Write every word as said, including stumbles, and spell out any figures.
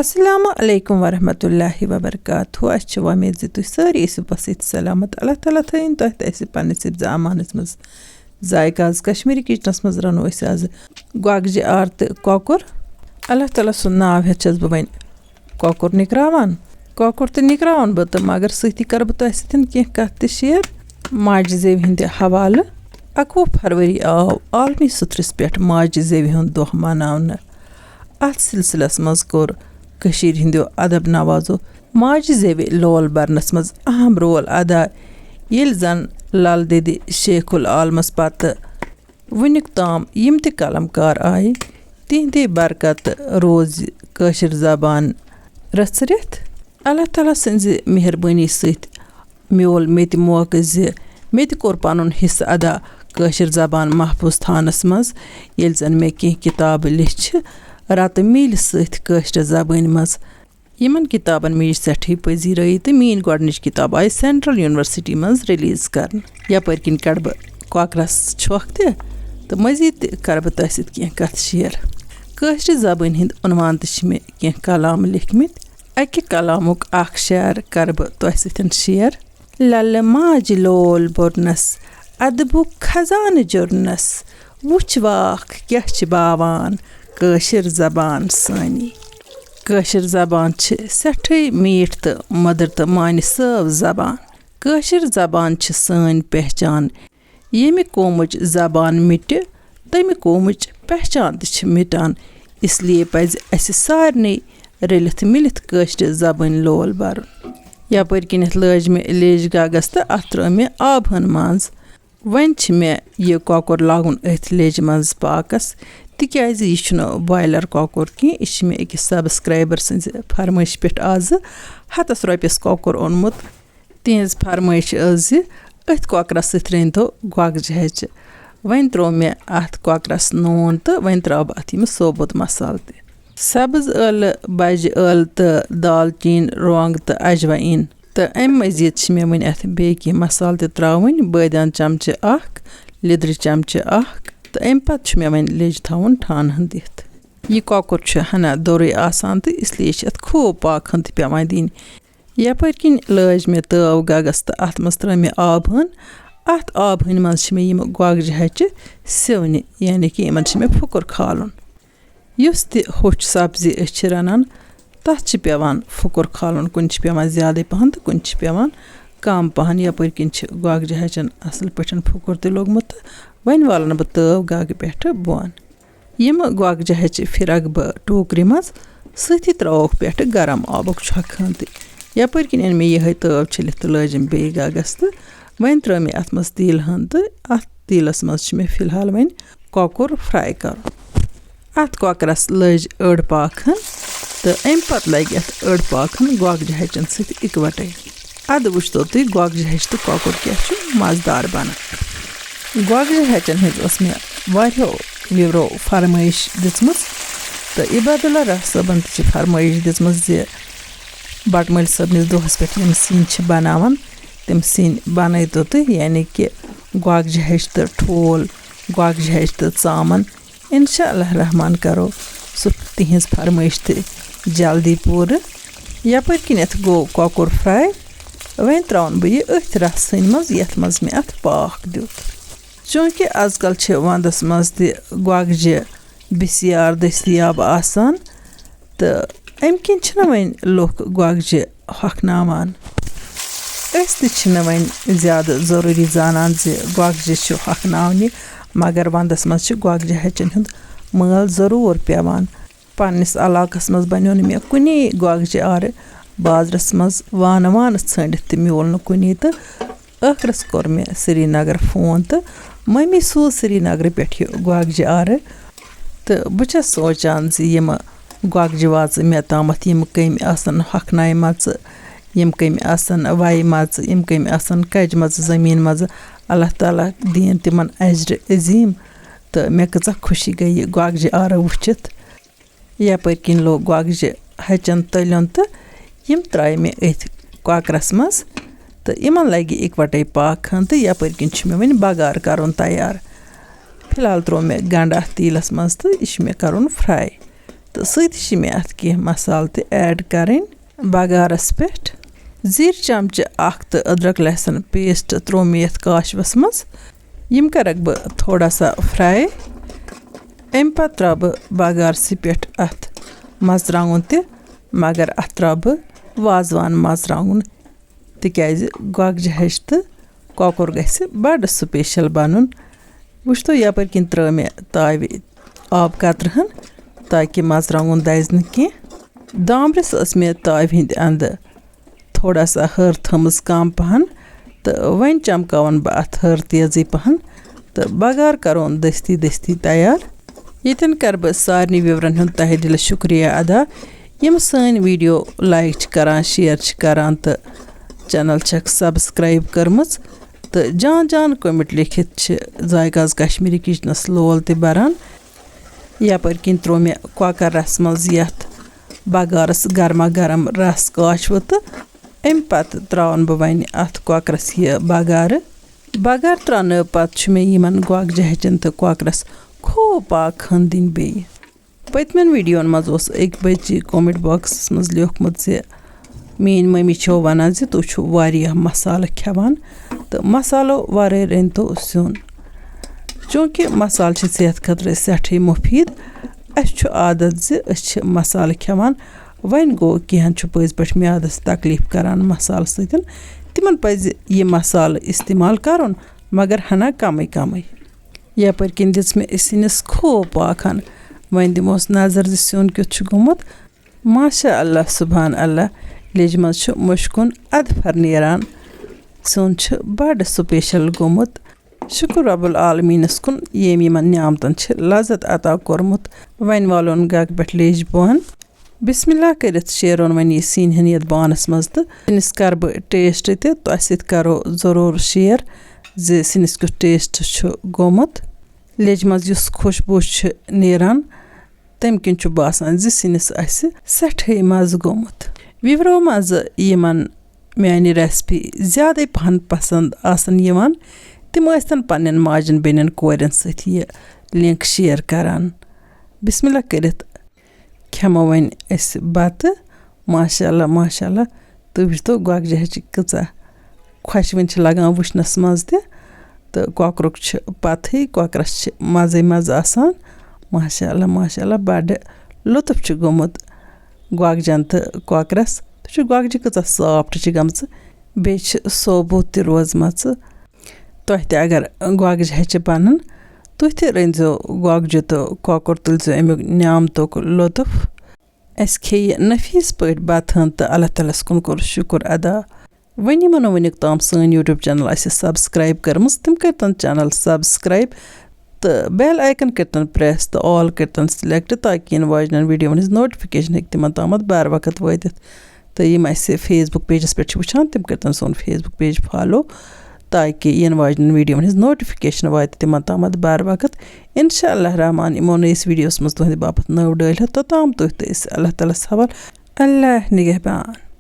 السلام علیکم ورحمۃ اللہ وبرکاتہ۔ اَسہِ چھِ وۄمید زِ تُہۍ سٲری ٲسِو پَسٕتۍ سلامت۔ اللہ تعالیٰ تھٲیِن تۄہہِ تہٕ اَسہِ پنٛنِس حفظ امانَس منٛز۔ ذائقہ آز کشمیٖری کِچنَس منٛز رَنو أسۍ آز گۄگجہِ آرٕ تہٕ کۄکُر۔ اللہ تعالیٰ سُنٛد ناو ہٮ۪تھ چھَس بہٕ وۄنۍ کۄکُر نِکراوان۔ کۄکُر تہِ نِکراوَن بہٕ تہٕ مگر سۭتی کَرٕ بہٕ تۄہہِ سۭتۍ کینٛہہ کَتھ تہِ شِیَر۔ ماجہِ زیوِ ہِنٛدِ حوالہٕ۔ اَکوُہ فروری آو عالمی سُتھرِس پٮ۪ٹھ ماجہِ زیوِ ہُنٛد دۄہ مَناونہٕ۔ اَتھ سلسلس منٛز کوٚر کٔشیٖرِ ہٕنٛدیو ادب نوازو ماجہِ زیوِ لول برنس منٛز اہم رول ادا، ییٚلہِ زن لل دٮ۪دِ شیخ العالمس پتہٕ وُنیُک تام یِم تہِ قلمکار آیہِ، تِہنٛدے برکت روزِ کٲشِر زبان رٔژھرِتھ۔ اللہ تعالیٰ سٕنٛزِ مہربٲنی سۭتۍ میول مےٚ تہِ موقعہٕ زِ مےٚ تہِ کوٚر پنُن حصہٕ ادا کٲشِر زبان محفوظ تھاونس منٛز، ییٚلہِ زن مےٚ کینٛہہ کتابہٕ لیچھِ رتہٕ میلہِ سۭتۍ کٲشرِ زبٲنۍ منٛز۔ یِمن کتابن مےٚ یہِ سٮ۪ٹھٕے پذیرٲیی تہٕ میٛٲنۍ گۄڈنِچ کتاب آیہِ سینٹرل یونیورسٹی منٛز ریلیز کرنہٕ۔ یپٲرۍ کِنۍ کڑٕ بہٕ کۄکرس چھۄکھ تہِ تہٕ مزید تہِ کرٕ بہٕ تۄہہِ سۭتۍ کینٛہہ کتھ شیئر۔ کٲشرِ زبٲنۍ ہٕنٛدۍ عنوان تہِ چھِ مےٚ کینٛہہ کلام لیکھمٕتۍ۔ اَکہِ کلامُک اکھ شعر کرٕ بہٕ تۄہہِ سۭتۍ شیئر۔ لَلہٕ ماجہِ لول بوٚرنَس، اَدبُک خزانہٕ جوٚرنَس، وُچھ واکھ کیٛاہ چھِ باوان کٲشِر زبان سٲنی۔ کٲشِر زبان چھِ سٮ۪ٹھٕے میٖٹھ تہٕ مٔدٕر تہٕ معنی صٲف زبان۔ کٲشِر زبان چھِ سٲنۍ پہچان۔ ییٚمہِ قومٕچ زبان مِٹہِ، تَمہِ قومٕچ پہچان تہِ چھِ مِٹان۔ اس لیے پَزِ اَسہِ سارنٕے رٔلِتھ مِلِتھ کٲشرِ زبٲنۍ لول بَرُن۔ یَپٲرۍ کِنٮ۪تھ لٲج مےٚ لیٚج گَگَس تہٕ اَتھ ترٛٲو مےٚ آبہٕ ہَن منٛز۔ وۄنۍ چھِ مےٚ یہِ کۄکُر لاگُن أتھۍ لیٚجہِ منٛز پاکَس، تِکیٛازِ یہِ چھُنہٕ بویلَر کۄکُر کینٛہہ، یہِ چھِ مےٚ أکِس سبسکرایبر سٕنٛزِ فرمٲیشہِ پٮ۪ٹھ آزٕ ہَتَس رۄپیَس کۄکُر اوٚنمُت۔ تِہنٛز فرمٲیش ٲس زِ أتھۍ کۄکرَس سۭتۍ رٔنۍتو گۄگجہِ ہَچہِ۔ وۄنۍ ترٛوو مےٚ اَتھ کۄکرَس نوٗن تہٕ وۄنۍ ترٛاوٕ بہٕ اَتھ یِم ثوبوٗت مصالہٕ تہِ۔ سبٕز ٲلہٕ، بَجہِ ٲلہٕ تہٕ دالچیٖن، رۄنٛگ تہٕ اجوایِن۔ تہٕ اَمہِ مٔزیٖد چھِ مےٚ وۄنۍ اَتھ بیٚیہِ کینٛہہ مصالہٕ تہِ ترٛاوٕنۍ، بٲدیان چمچہٕ اَکھ، لیٚدرِ چمچہٕ اَکھ، تہٕ اَمہِ پَتہٕ چھُ مےٚ وۄنۍ لیٚجہِ تھاوُن ٹھانہٕ ہن دِتھ۔ یہِ کۄکُر چھُ ہنا دوٚرُے آسان تہٕ اس لیے چھِ اَتھ خوب پاکھ ہن تہِ پٮ۪وان دِنۍ۔ یَپٲرۍ کِنۍ لٲج مےٚ تٲو گَگَس تہٕ اَتھ منٛز ترٛٲو مےٚ آبہٕ ہن۔ اَتھ آبہٕ ہنہِ منٛز چھِ مےٚ یِم گۄگجہِ ہَچہِ سِونہِ، یعنی کہِ یِمَن چھِ مےٚ پھُکُر کھالُن۔ یُس تہِ ہوٚچھ سبزی أسۍ چھِ رَنان، تَتھ چھِ پٮ۪وان پھُکُر کھالُن، کُنہِ چھِ پٮ۪وان زیادَے پَہَن تہٕ کُنہِ چھِ پٮ۪وان کَم پَہَن۔ یَپٲرۍ کِنۍ چھِ گۄگجہِ ہَچَن اَصٕل پٲٹھۍ پھُکُر تہِ لوٚگمُت تہٕ وۄنۍ والَن بہٕ تٲو گَگہٕ پٮ۪ٹھٕ بۄن۔ یِم گۄگجہِ ہَچہِ پھِرَکھ بہٕ ٹوٗکرِ منٛز، سۭتی ترٛاووکھ پٮ۪ٹھٕ گرم آبُک چھۄکھ ہن تہِ۔ یَپٲرۍ کِنۍ أنۍ مےٚ یِہوٚے تٲو چھٔلِتھ تہٕ لٲجِم بیٚیہِ گَگَس تہٕ وۄنۍ ترٛٲو مےٚ اَتھ منٛز تیٖل ہن تہٕ اَتھ تیٖلَس منٛز چھِ مےٚ فی الحال وۄنۍ کۄکُر fry کَرُن۔ اَتھ کۄکرَس لٔج أڑ پاکھ ہن تہٕ اَمہِ پَتہٕ لَگہِ اَتھ أڑ پاکھ ہن گۄگجہِ ہَچَن سۭتۍ اِکوَٹَے۔ اَدٕ وٕچھتو تُہۍ گۄگجہِ ہَچہِ تہٕ کۄکُر کیٛاہ چھُ مَزٕدار بَنان۔ گۄگجہِ ہَچَن ہٕنٛز ٲس مےٚ واریاہو viewerو فرمٲیش دِژمٕژ تہٕ عباداللہ راہ صٲبَن تہِ چھِ فرمٲیش دِژمٕژ زِ بَٹہٕ مٲلۍ صٲبنِس دۄہَس پٮ۪ٹھ یِم سِنۍ چھِ بَناوان، تِم سِنۍ بَنٲیتو تُہۍ، یعنی کہِ گۄگجہِ ہَچہِ تہٕ ٹھوٗل، گۄگجہِ ہَچہِ تہٕ ژامَن۔ اِنشاء اللہ رحمان کَرو سُہ تِہِنٛز فرمٲیش تہِ جلدی پوٗرٕ۔ یَپٲرۍ کِنٮ۪تھ گوٚو کۄکُر fry۔ وۄنۍ ترٛاوَن بہٕ یہِ أتھۍ رَسہٕ ہٕنٛدِ منٛز، یَتھ منٛز مےٚ اَتھ پاکھ دیُت۔ چوٗنٛکہِ آز کل چھِ وَنٛدَس منٛز تہِ گۄگجہِ بِسیار دٔستیاب آسان تہٕ اَمہِ کِنۍ چھِنہٕ وۄنۍ لُکھ گۄگجہِ ہۄکھناوان۔ أسۍ تہِ چھِنہٕ وۄنۍ زیادٕ ضروٗری زانان زِ گۄگجہِ چھِ ہۄکھناونہِ، مگر وَنٛدَس منٛز چھِ گۄگجہِ ہَچَن ہُنٛد مٲل ضروٗر پٮ۪وان۔ پنٛنِس علاقَس منٛز بَنیو نہٕ مےٚ کُنی گۄگجہِ آرٕ بازرَس منٛز وانہٕ وانہٕ ژھٲنٛڈِتھ تہِ میوٗل نہٕ کُنی تہٕ ٲخرَس کوٚر مےٚ سرینگر فون تہٕ مٔمی سوٗز سرینگرٕ پٮ۪ٹھ یہِ گۄگجہِ آرٕ۔ تہٕ بہٕ چھَس سونٛچان زِ یِمہٕ گۄگجہِ واژٕ مےٚ تامَتھ، یِم کٔمۍ آسَن ہۄکھنایمَژٕ، یِم کٔمۍ آسَن وایمَژٕ، یِم کٔمۍ آسَن کَجمَژٕ زٔمیٖن منٛزٕ، اللہ تعالیٰ دِیِن تِمَن اجرِ عظیٖم۔ تہٕ مےٚ کۭژاہ خوشی گٔے یہِ گۄگجہِ آرٕ وٕچھِتھ۔ یَپٲرۍ کِنۍ لوٚگ گۄگجہِ ہَچَن تٔلیُن تہٕ یِم ترٛایہِ مےٚ أتھۍ کۄکرَس منٛز تہٕ یِمَن لَگہِ اِکوَٹَے پاکھ ہَن تہٕ یَپٲرۍ کِنۍ چھُ مےٚ وۄنۍ بَگار کَرُن تیار۔ فِلحال ترٛوو مےٚ گَنٛڈٕ اَتھ تیٖلَس منٛز تہٕ یہِ چھُ مےٚ کَرُن fry۔ تہٕ سۭتی چھِ مےٚ اَتھ کینٛہہ مصالہٕ تہِ ایڈ کَرٕنۍ بَغارَس پٮ۪ٹھ۔ زِرۍ چمچہٕ اَکھ تہٕ أدرَک لہسن پیسٹ ترٛوو مےٚ یَتھ کاشوَس منٛز۔ یِم کَرَکھ بہٕ تھوڑا سا فراے۔ اَمہِ پَتہٕ ترٛاوٕ بہٕ بَغارسٕے پٮ۪ٹھ اَتھ مَرژٕوانٛگُن تہِ، مگر اَتھ ترٛاوٕ بہٕ وازوان مَرژٕوانٛگُن، تِکیٛازِ گۄگجہِ ہَچہِ تہٕ کۄکُر گژھِ بَڑٕ سپیشل بَنُن۔ وٕچھتو، یَپٲرۍ کِنۍ ترٛٲو مےٚ تاوِ آب قطرٕ ہن، تاکہِ مَرژٕوانٛگُن دَزِ نہٕ کینٛہہ۔ دامبرِس ٲس مےٚ تاوِ ہِنٛدِ اَندٕ تھوڑا سا ہٕر تھٲومٕژ کم پہن، تہٕ وۄنۍ چمکاون بہٕ اتھ ہٕر تیزٕے پہن، تہٕ بغار کرون دستی دستی تیار۔ ییٚتٮ۪ن کرٕ بہٕ سارنٕے viewerن ہُنٛد تہہ دِلہٕ شُکریہ ادا، یِم سٲنۍ video like چھِ کران، share چھِ کران، تہٕ channel چھکھ subscribe کٔرمٕژ، تہٕ جان جان comment لیکھِتھ چھِ ذائقہٕ آز کشمیری kitchenس لول تہِ بران۔ یپٲرۍ کِنۍ ترٛوو مےٚ کۄکر رس منٛز یتھ بغارس گرما گرم رس کاشوٕ، تہٕ امہِ پتہٕ ترٛاوَن بہٕ وۄنۍ اتھ کۄکرس یہِ بغارٕ۔ بغار ترٛاونہٕ پتہٕ چھُ مےٚ یِمن گۄگجہِ ہچن تہٕ کۄکرس خوب پاک خٔنٛد دِنۍ بیٚیہِ۔ پٔتمٮ۪ن videoن منٛز اوس أکۍ بچی comment boxس منٛز لیوٗکھمُت زِ میٛٲنۍ مٔمی چھو ونان زِ تُہۍ چھِو واریاہ مصالہٕ کھٮ۪وان تہٕ مصالو ورٲے رٔنۍتو سیُن۔ چوٗنٛکہِ مصالہٕ چھِ صحت خٲطرٕ سٮ۪ٹھٕے مُفیٖد، اَسہِ چھُ عادت زِ أسۍ چھِ مصالہٕ کھٮ۪وان۔ وۄنۍ گوٚو، کینٛہَن چھُ پٔزۍ پٲٹھۍ میادَس تکلیٖف کران مصالہٕ سۭتۍ۔ تِمن پَزِ یہِ مصالہٕ استعمال کرُن، مگر ہنا کمٕے کمٕے۔ یپٲرۍ کِنۍ دِژ مےٚ سِنِس خوب پاکھن۔ وۄنۍ دِموس نظر زِ سیُن کیُتھ چھُ گوٚمُت۔ ماشاء اللہ، سبحان اللہ، لیٚجہِ منٛز چھُ مُشکُن اَدفر نیران۔ سیُن چھُ بڑٕ سپیشل گوٚمُت۔ شُکُر رب العالمیٖنَس کُن، ییٚمۍ یِمن نعمتن چھِ لذت عطا کوٚرمُت۔ وۄنۍ والون گگہٕ پٮ۪ٹھ لیٚجہِ بۄن۔ بسم اللہ کٔرِتھ شیرون وۄنۍ یہِ سِنۍ ہن یتھ بانس منٛز، تہٕ سِنِس کرٕ بہٕ taste تہِ، تۄہہِ سۭتۍ کرو ضروٗر share زِ سِنِس کیُتھ taste چھُ گوٚمُت۔ لیٚجہِ منٛز یُس خوشبوٗ چھُ نیران، تَمہِ کِنۍ چھُ باسان زِ سِنِس آسہِ سٮ۪ٹھٕے مَزٕ گوٚمُت۔ viewerو منٛزٕ یِمن میانہِ recipe زیادَے پَہَن پَسنٛد آسَن یِوان، تِم ٲسۍتَن پنٛنٮ۪ن ماجٮ۪ن بیٚنٮ۪ن کورٮ۪ن سۭتۍ یہِ link share کران۔ بسم اللہ کٔرِتھ کھٮ۪مو وۄنۍ أسۍ بَتہٕ۔ ماشاء اللہ، ماشاء اللہ، تُہۍ وٕچھتو گۄگجہِ ہَچہِ کۭژاہ خۄشوٕنۍ چھِ لگان وٕچھنَس منٛز تہِ، تہٕ کۄکرُک چھِ پَتہٕے، کۄکرَس چھِ مَزَے مَزٕ آسان۔ ماشاء اللہ، ماشاء اللہ، بَڑٕ لطف چھُ گوٚمُت گۄگجَن تہٕ کۄکرَس۔ تُہۍ چھِو گۄگجہِ کۭژاہ soft چھِ گٔمژٕ، بیٚیہِ چھِ صوبوٗت تہِ روزمَژٕ۔ تۄہہِ تہِ اگر گۄگجہِ ہَچہِ بَنَن، تُہۍ تہِ رٔنۍزیو گۄگجہِ تہٕ کۄکُر، تُلۍزیو اَمیُک نعمتُک لطف۔ اَسہِ کھیٚیہِ نفیٖس پٲٹھۍ بَتہٕ ہن تہٕ اللہ تعالیٰ ہَس کُن کوٚر شُکُر ادا۔ وۄنۍ یِمو نہٕ وٕنیُک تام سٲنۍ YouTube channel آسہِ subscribe کٔرمٕژ، تِم کٔرۍتن channel subscribe تہٕ bell icon کٔرۍتن press تہٕ all کٔرۍتن select، تاکہِ یِنہٕ واجنٮ۪ن videoون ہٕنٛز notification ہیٚکہِ تِمن تامَتھ بر وقت وٲتِتھ۔ تہٕ یِم اَسہِ Facebook pageس پٮ۪ٹھ چھِ وٕچھان، تِم کٔرۍتن سون Facebook page follow، تاکہِ یِنہٕ واجنٮ۪ن videoون ہٕنٛز notification واتہِ تِمن تامَتھ بر وقت۔ انشاء اللہ الرحمٰن یِمو نٔیِس videoس منٛز تُہنٛدِ باپتھ نٔو ڈٲلۍ ہٮ۪تھ۔ توٚتام تُہۍ تہٕ أسۍ اللہ تعالیٰ ہَس حوالہٕ۔ اللہ نگہبان۔